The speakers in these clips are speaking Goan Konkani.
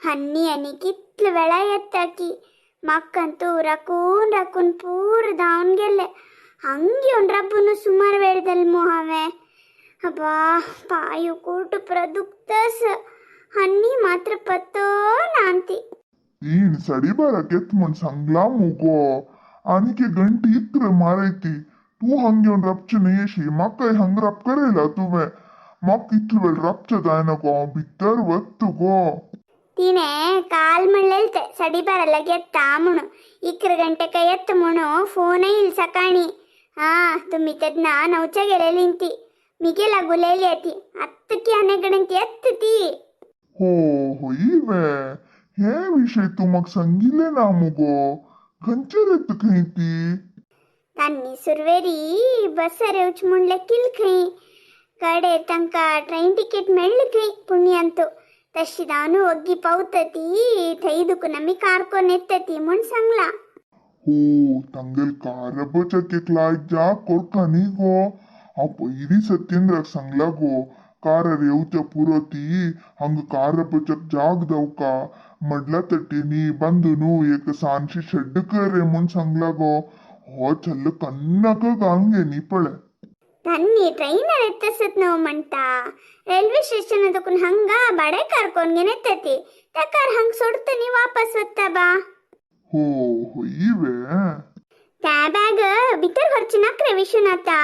हन्नी आनी कितले वेळा येता की म्हाकांतू राखून राखून पूर धांवन गेले. हंग येवन रब्बून सुमार वेळ जालो हांवें. अब्बा, पांय कुट पुरा दुखतस. हन्नी मात्र पत्तो नांती. तीन सडी 12क एತ್ म्हण सांगला मुगो. आनीक एक गंटे इत्र मारयती. तूं हांग येवन राबचें न्हय अशी म्हाकाय हांग राब करयला तुवें. म्हाका इतलो वेळ राबचें जायना गो, हांव भितर वत गो. तिणें काल म्हणलेलें ते 12:30 लागी येता म्हणून, 11 गंटेक येता म्हणून फोन येईल सकाळी. हा, तुम्ही तेन्ना 9च्या गेलेली ती मिगे लागुलेली ती आत्तकी आने येत ती. हो, होय वे? हे विशय तूं म्हाका सांगिल्लें ना मुगो. खंयचेर येता खंय ती? तांणी सुरवेरी बसर येवच म्हणलें किल खंय. कडेर तांकां ट्रेन टिकेट मेळ्ळी खंय पुण्यांतू. तशी जावन ಒಗ್ಗಿ पावतती थंय दुखून आमी कार कोन्न येतती म्हूण सांगला. हो, तांगेल कारबच्या एक लायक जाग कोरका न्ही गो. हांव पयलीं सत्येंद्राक सांगला गो, कारार येवच्या पुरो ती हांगा कारबच्याक जाग दवका मडला तटेनी बांदून एक सानशी शेड्ड कर रे म्हूण सांगला गो. हो छल्ल कन्नाक घालून घे न्ही पळय. तन्नी ट्रैनर ಎತ್ತಸತ್ ನೋವು म्हणटा. ರೈಲ್ವೆ ಸ್ಟೇಷನ್ ಅದಕ್ಕೂ ಹಂಗ ಬಾಡೆ ಕಾರ್ಕೊಂಡ್ ಎತ್ತತಿ. ತಕಾರ ಹಂಗ ಸೊಡ್ತನಿ ವಾಪಸ್ वत्ता बा. हो, होय वे? त्या बॅग भितर व्हरचें नाक रे विश्वनाथा.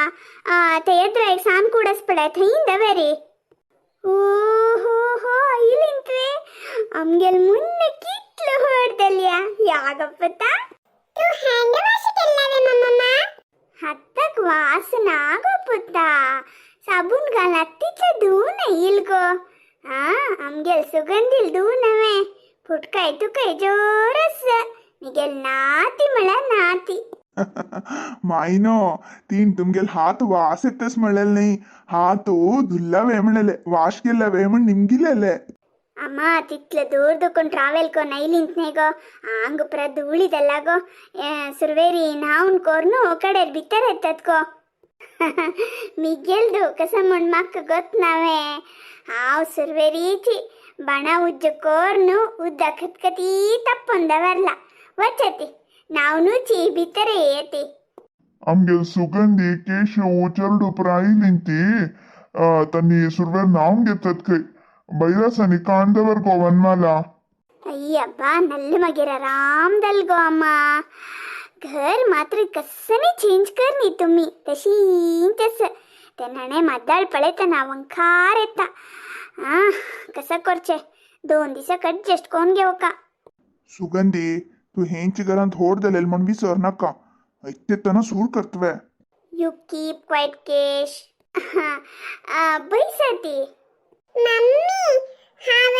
ते येद्रा एक सान कुडस पळय, थंय दवर रे. ओ हो हो, इलिंतवे आमगेल मुन्न कितलो व्हड जाल्या यागप्पता. तू हँड वॉश केल्लावे मम्मा? हाताक वास ना गो पुता. साबून घालात तितले धुवून येईल गो. हा, आमगेल सुगंधील धुवून हांवें फुटकाय तुकाय जोरस. मिगेल नाती म्हळ्यार नाती. मायनो, तीन तुमगेल हात वास येतस म्हणलेले नाही. हात धुल्लावे म्हणलेले, वाश केल्लावे म्हण निमगिलेले. ಅಮ್ಮ, ತಿತ್ಲ ದೂರ ದುಕೊಂಡು ಟ್ರಾವೆಲ್ ಕೋ ನೈಲಿಂತ್ನೆ ಗೋ. ಆಂಗ್ ಪುರ ಧೂಳಿದಲ್ಲ ಗೋ. ಸುರ್ವೇರಿ ನಾವುನ್ ಕೋರ್ನು ಕಡೆ ಬಿತ್ತರ ಎತ್ತತ್ಕೋ. ಮಿಗ್ಗೆಲ್ದು ಕಸ म्हण ಮಕ್ಕ ಗೊತ್ತ ನಾವೇ. ಹಾವ್ ಸುರ್ವೇರೀಚಿ ಬಣ ಉಜ್ಜ ಕೋರ್ನು ಉದ್ದ ಕತ್ಕತೀ ತಪ್ಪೊಂದವರ್ಲ ವಚ್ಚತಿ ನಾವು ಚಿ ಬಿತ್ತರೆ ಏತಿ. आमगेल सुगंधी, केशव, चेरडू पुरा आयलीं ती. तांणी सुरवेर न्हांवन घेतात खंय. बैरासांनी कान दवर गो वनमाला. ಅಯ್ಯಬ್ಬ, ನಲ್ಲ ಮಗೇರ ಆರಾಮದಲ್ ಗೋ ಅಮ್ಮ. घर मात्र कसने चेंज कर न्ही तुमी, तशींच ते न्हाणे माद्दाळ पळयतना वंखार येता. आ कसं करचें, 2 दिसाक अडजस्ट कोण घेवका. सुगंधी, तू हेंच घरांत होड जालेल म्हण विसर नाका. ऐकतेतना सूर करतवे. You keep quiet केश. बैसती. मम्मी, हांव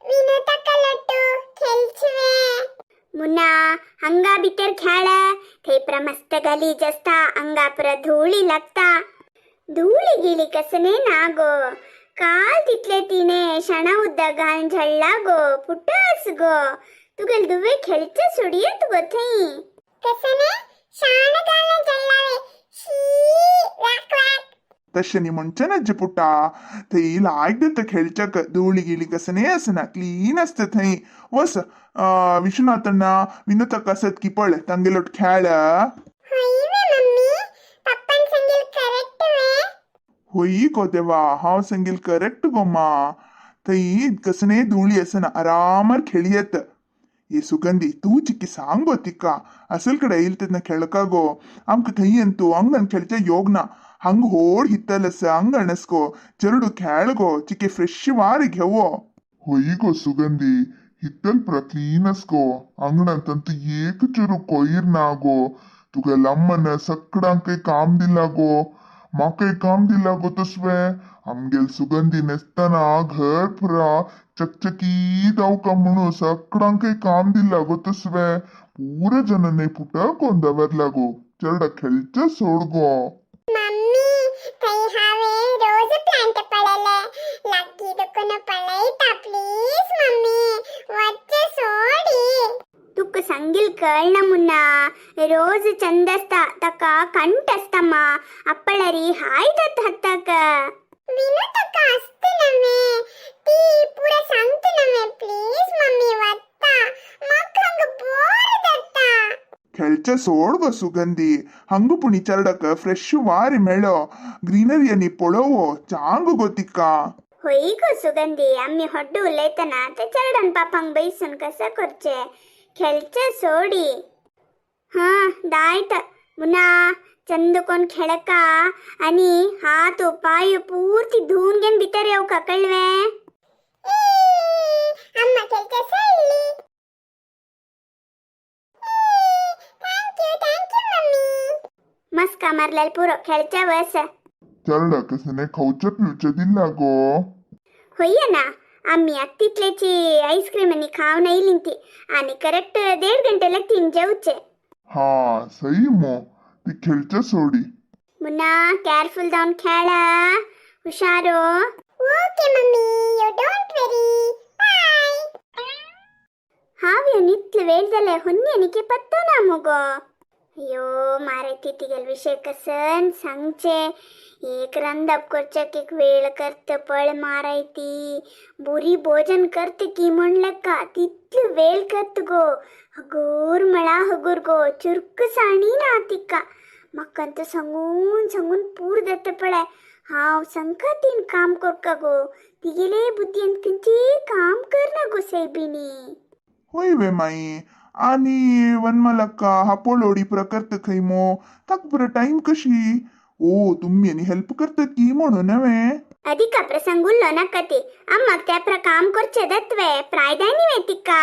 विनोताका लट्टू खेळचवे. मुन्ना, हंगा भितर खेळ. थंय पुरा मस्त गलीज आसता. अंगा पुरा धुळी लागता. धुळी गिळी कसने ना गो. काल तितले तिने शेणा उदक घालून झडला गो, पुटस गो. तुगेल दुवे खेळचे सोडयेत गो थंय. कसने शाण घालून जळलावे? शी, वाक वाक. तशें न्ही म्हणचें ना पुट्टा. थंय लायक दिता खेळच्याक. धुळी गिळी कसने आसना, क्लीन आसता थंय. वस विश्वनाथांना विनोताक आसत की पळय, तांगेलोट खेळ. हय वे मम्मी, पप्पान सांगेल करेक्ट वे? होय गो देवा, हांव सांगील करेक्ट गो मा. थंय कसने धुळी आसना, आरामार खेळयेत. ए सुगंधी, तूं चिक्की सांग गो तिका, असल कडेन येयल तेन्ना खेळका गो. आमकां थंय तूं हांगा खेळचे योग ना. हंग होड हित्तल आसा, हंग अणस गो. चेरडू खेळ गो, चिके फ्रेश वारी घेवो. होय गो सुगंधी, हित्तल पुरा क्लीन आस गो. आंगणांत अंतू एक चेरू कोयर ना गो. तुगेल अम्मान सगळ्यांकय काम दिला गो. म्हाकाय काम दिला गो तसवें. आमगेल सुगंधी न्हेसतना घर पुरा चकचकीत जावका म्हणून सगळ्यांकय काम दिला गो तसवें. पुरा जणांनी पुटा कोण दवरला गो. चेरडा खेळचें सोड गो. मम्मी, थंय हांवें रोज प्लांट पळयले. लागीं दुखून पळयता. प्लीज मम्मी, वच्चें सोडी. तुका सांगील कळना मुन्ना. रोज चंद आसता, ताका कंट आसता मा. ಅಪ್ಪಳರಿ ಹಾಯ್ದತ್ ಹತ್ತಾಕ. विनोताका आसता नव्हे, ती पुरा सांगता नव्हे. Please mummy. खेळचे सोड गो सुगंधी, हंगू पूण चेरडाक फ्रेश वारी मेळो, ग्रीनरी आनी पळोवो चांग गो तिका. होय गो सुगंधी, आम्ही हड्डू उलयतना ते चेरडान पापांक बैसून कसं करचे, खेळचे सोडी. हा दायत मुना, चंद कोण खेळका आणि हात पाय पूर्ती धुवून घेऊन भितर येऊ का, कळवे? अम्मा खेळचे सोडली. Thank you thank you mummy. मस्का मारल्यार पुरो, खेळच्या वस. चेरडा कसने खावचे पिवचे दिला गो? होय ना, आम्ही आत तितल्याची आईस्क्रीम आणि खाऊन येईल ती आणि करेक्ट 1.5 घंटेला तीन जेवचे. हा सही मो, ती खेळच्या सोडी. मुन्ना, केअरफुल जाऊन खेळा, हुशारो. Okay mummy, you don't worry, bye. हांव इतले वेळ जाले हुन्नी पत्तो ना मुगो. अय्यो मारती, तिगेल विषय कसन सांगचे? एक रंदप करच्याक एक वेळ करत पळ मारायती. बुरी भोजन करत की म्हणलं का तितलं वेळ करत गो, हगूर मळा हगूर गो, चुरक साणी ना तिका. म्हाका सांगून सांगून पूर जाता पळय. हांव संकतीन काम करका गो, तिगेले बुद्दीन खंयची काम करना गो सैबिणी. होय वे माई, आणि वनमालक्का हापोलोडी पुरा करत खंय मो, ताका पुरा टायम कशी? ओ तुम्ही आनी हेल्प करतात की म्हणून नव्हे? अधिका प्रसंग उल्लो नाका ती, अम्माक त्या प्रा काम करचे दत्वे प्रायदानी वे तिका.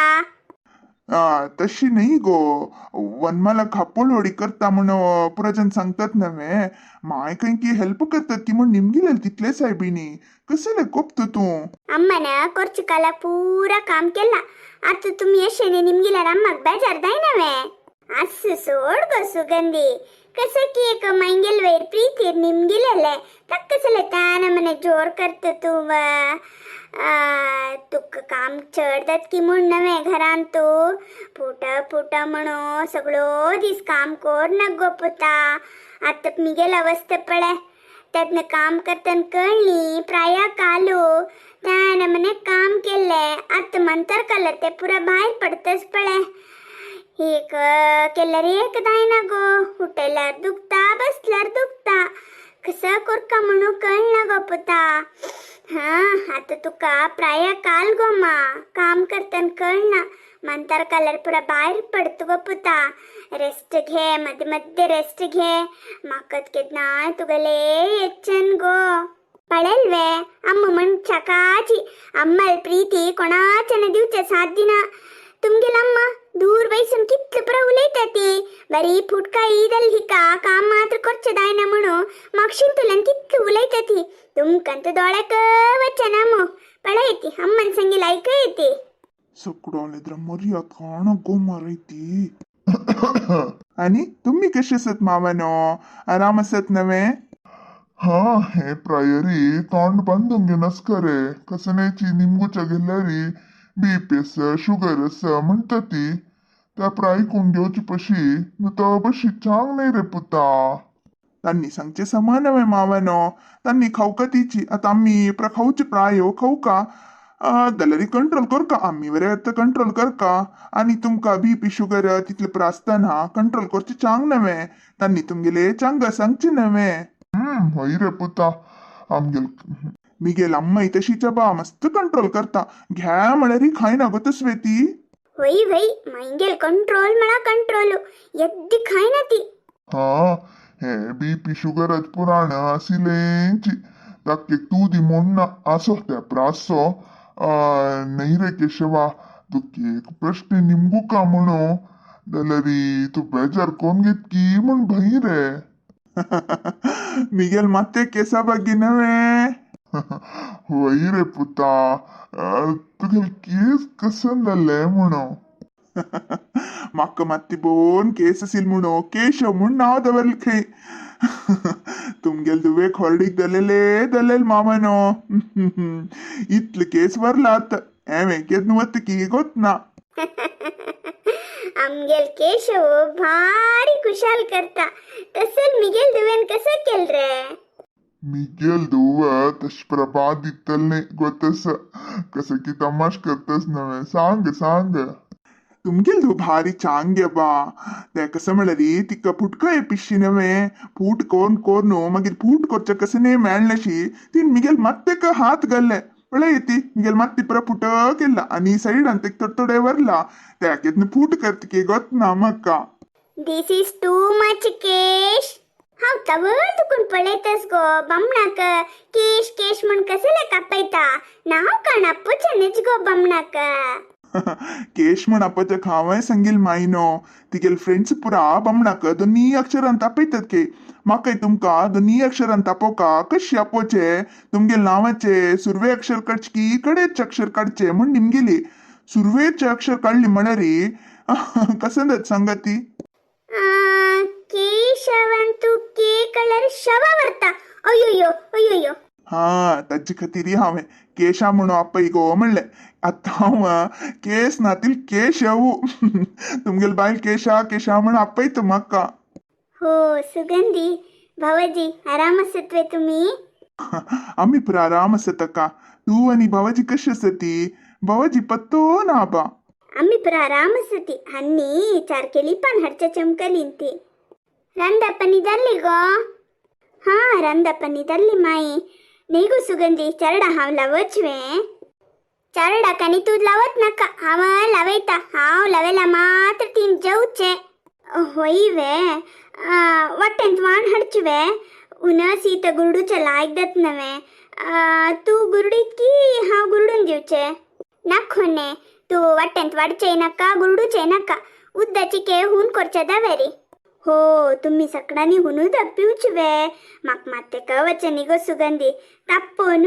तशी नाही गो, वनमालक हापोलोडी करता म्हण पुराजन सांगतात नव्हे, माय खंय की हेल्प करतात की म्हण निमगिलेल तितले सायबिणी. कसले कोपतो तूं? अम्मन ಕೊರ್ಚು ಕಾಲ ಪೂರ काम केला, आता तुम्ही अशेने निमगिल्यार अम्माक बेजार जायना वे? अस्सु सोड गो सुगंधी, कसं की एक मैंगेल वैर प्रीतीर निमगिलेले तक्कसले ताना मने जोर करत तूं. तुका काम चड जात की म्हूण नव्हे, घरान तूं फुटा फुटा म्हणो सगळो दीस काम कर ना गो पुता. आतां मिगेल अवस्था पळय, त्यातनं काम करताना कळली प्राया कालो त्यानं मने काम केले, आतां मंतर कलर ते पुरा भायर पडतच पळय. एक केल्यार एक जायना गो, उठल्यार दुखता, बसल्यार दुखता, कसं करका म्हणू कळना गो पुता. हा आता तुका प्राया काल गो मा, काम करताना कळना, मंतर कलर पुरा भायर पडतो गो पुता. रेस्ट घे, मध्ये मध्ये रेस्ट घे. म्हाका केन्नाय तुगेले येच्चन गो पळेल वे. अम्म म्हण छकाची अम्मल प्रीती कोणाच्यान दिवचे साथ दिना. तुमगेल अम्मा दूर बैसून कितले पुरा उलयता ती, बरी फुटका ईदल हिका काम मात्र करचे जायना म्हणू मागशीन तुल्यान कितले उलयता ती. तुमकां तर दोळ्याक वचना मो, पळय ती अम्मन संगील ऐकय येते. सगळो मर्याद खाण गो मारयती. आणि तुम्ही कसे आसात मामानो, आराम आसात नव्हे? हा हे प्रायरी तोंड बांदून घेवनच खरे, कसण्याची निमगुच्या गेल्यारी बीपी आसा, शुगर आसा म्हणटा ती. त्या प्राय घेवची पशी नु बशी चांग नाही रे पुता. तांनी सांगचे समा नव्हे मावानो, तांनी खावका तिची. आता आम्ही प्र खावचे प्रायो खावका जाल्यार कंट्रोल करका, आम्ही बरे आतां कंट्रोल करका. आनी तुमकां बीपी शुगर तितले प्रा आसतना कंट्रोल करचे चांग नव्हे, तांनी तुमगेले चांग सांगचे नव्हे. हय रे पुता, आमगेल मिगेल अम्माय तशीच बा, मस्त कंट्रोल करता, घ्या म्हळ्यार खायना गो तसवे ती. होय वय, मांगेल कंट्रोल म्हणा कंट्रोल एद्दी खायना ती. हा हे बीपी शुगराच पुराण आशिल्लेंची, ताका तूं दी म्हूण ना, आसो त्या प्रासो नाही रे केशवा. तुका एक प्रश्न निमगू का म्हणू जाल्यार तूं बेजार कोण घेत की म्हूण भंय रे. मिगेल मात्ते केसा बागी नव्हे? वय रे पुता, तुगेले केस कसन जाल्ले म्हणू? म्हाका मात्ती बोन केस आसील म्हणू केशव म्हूण नांव दवरलें खंय. तुमगेल दुवे खोरडीक दलेले दलेल मामानो, इतले केस वरलात हांवें केन्ना वता की गोत ना. आमगेल केशव भारी खुशाल करता, तसल मिगेल दुवेन कसं केल रे? मिगेल धुव तश प्रभा दितले न्ही गो, तस कसं की तमाश करतस नव्हे, सांग सांग. तुमगेल भारी चांगे बा. ते कसं म्हळ्यार तिका पुटका पिशी नव्हे फूट कोरून कोरून मागीर फूट करचे कसं न्ही मेळनाशी तीन मिगेल मात्तेक हात घाल्ले पळय ती मिगेल मात तिपरा फुट केला आणि सायडान तेक थोडे थोडे वरला त्याकेतन फूट करतकी गोत ना म्हाका. This is too much केश. हांव तवळ तुकून पळयतस गो बमणाक केश केश म्हण कसले कापयता नांव काण आपोचें गो बमणाक. केश म्हण आपोचें हांवें सांगील मायनो तिगेल फ्रेंड्स पुरा बमणाक दोनी अक्षरान तापयतात के. म्हाकाय तुमकां दोनी अक्षरान तापोवका कशी आपोवचे तुमगेल नांवाचे सुरवे अक्षर काडचे की कडेचे अक्षर काडचे म्हण निमगेली सुरवेचे अक्षर काडली म्हळ्यार कसं जात सांगा ती. केशವಂतु के कलर शव वरता. अय्यो अय्यो. हा ताजे खातीर हांवें केशा म्हणून आपय गो म्हणलें. आतां हांव केस नातील केशव तुमगेल बायल केशा केशा म्हण आपयता म्हाका. हो सुगंधी भावाजी आराम आसत वे तुम्ही? आमी पुरा आराम आसत अक्का. तूं आनी भावाजी कशी आसत ती? भावाजी पत्तो ना बा. आम्ही पुरा आराम आसती. हन्नी चारकेली पण हडच्या चमकलीन ती. रांदप्पा निदल्ली गो? हा रांदप्पा निदल्ली माई. नाही गो सुगंधी चरडा हांव लावच वे? चरडा कानी तूं लावत नाका हांव लावयता. हांव लावेला मात्र तीन जेवचे. होय वे वाटेंत वाण हाडचे वे. उन सीत गुरडूचे लायक जात नवे. तूं गुरडीत की हांव गुरडून दिवचे? नाखोने तूं वाटेंत वाडचेय नाका गुरडूचेय नाका. उद्दाची के हून करचे दवेरी. हो तुम्ही सकडांनी हुनूच पिवचे वे. म्हाका मात्तें कवचें न्ही गो सुगंधी. ताप्पोन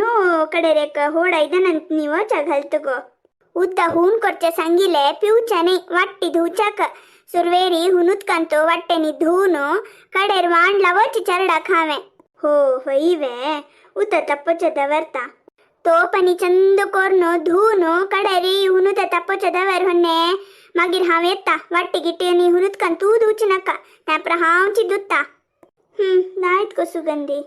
कडेर होड आयदनांत निवच्या घालता गो. उद्दा हून करचें सांगिलें पिवचें न्ही वाट्टी धुवच्याक. सुरवेरी हुनूत कांतो वाट्टेनी धुवन कडेर वाण लावची चरडाक हांवें. हो हय वे उदक तापोवचें दवरता. तोप आनी चंद कोरून धुवन कडेर हुनूत तापोवचें दवर होन्ने. मागीर हांव येता वाट्टी गिट्टी आनी हुनूत तूं धुवची नाका. त्या हांवची धुता. नायत गो सुगंधी.